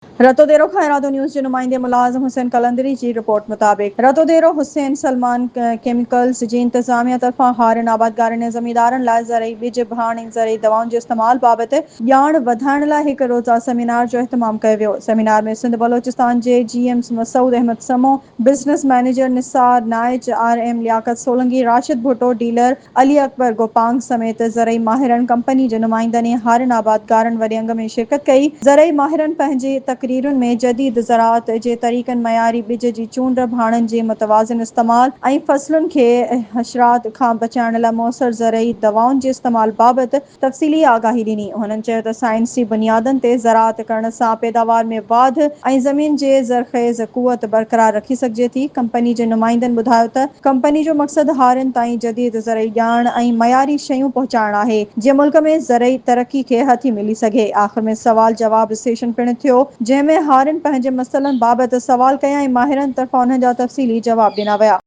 رتوديرو کان ارادو نيوز جي نمائندي ملازم حسين قلندري جي رپورٽ مطابق رتوديرو حسين سلمان ڪيميڪلز جي انتظاميا طرفان هارين، آبادگارن ۽ زميندارن لاء زرعي ٻج، ڀاڻ ۽ زرعي دوائن جي استعمال بابت ڄاڻ وڌائڻ لاء هڪ روزه سيمينار جو اهتمام ڪيو ويو. سيمينار ۾ سنڌ بلوچستان جي G M Masood Ahmed Samoon, business manager Nisar Naich, R M Liaquat Solangi, Rashid Bhutto, dealer Ali Akbar Gopang سميت زرعي ماهرن، ڪمپني جي نمائندن ۽ هارين آبادگارن وڏي انگ ۾ شرڪت ڪئي. زرعي ماهرن پنهنجي تقريرن ۾ جديد زراعت جي طريقن، معياري ٻج جي چونڊ، ڀاڻن جي متوازن استعمال ۽ فصلن کي حشرات کان بچائڻ لاء موثر زرعي دوائن جي استعمال بابت تفصيلي آگاهي ڏني. هنن چيو ته سائنسي بنيادن تي زراعت ڪرڻ سان پيداوار ۾ واڌ ۽ زمين جي زرخيز قوت برقرار رکي سگهجي ٿي. ڪمپني جي نمائندن ٻڌايو ته ڪمپني جو مقصد هارين تائين جديد زرعي ڄاڻ ۽ معياري شيون پهچائڻ آهي، جيئن ملڪ ۾ زرعي ترقي کي هٿي ملي سگهي. آخر ۾ سوال جواب سيشن پڻ ٿيو، جنهن ۾ هارين پنهنجي مسئلن بابت سوال ڪيا ۽ ماهرن طرفان انهن جا تفصيلي جواب ڏنا ويا.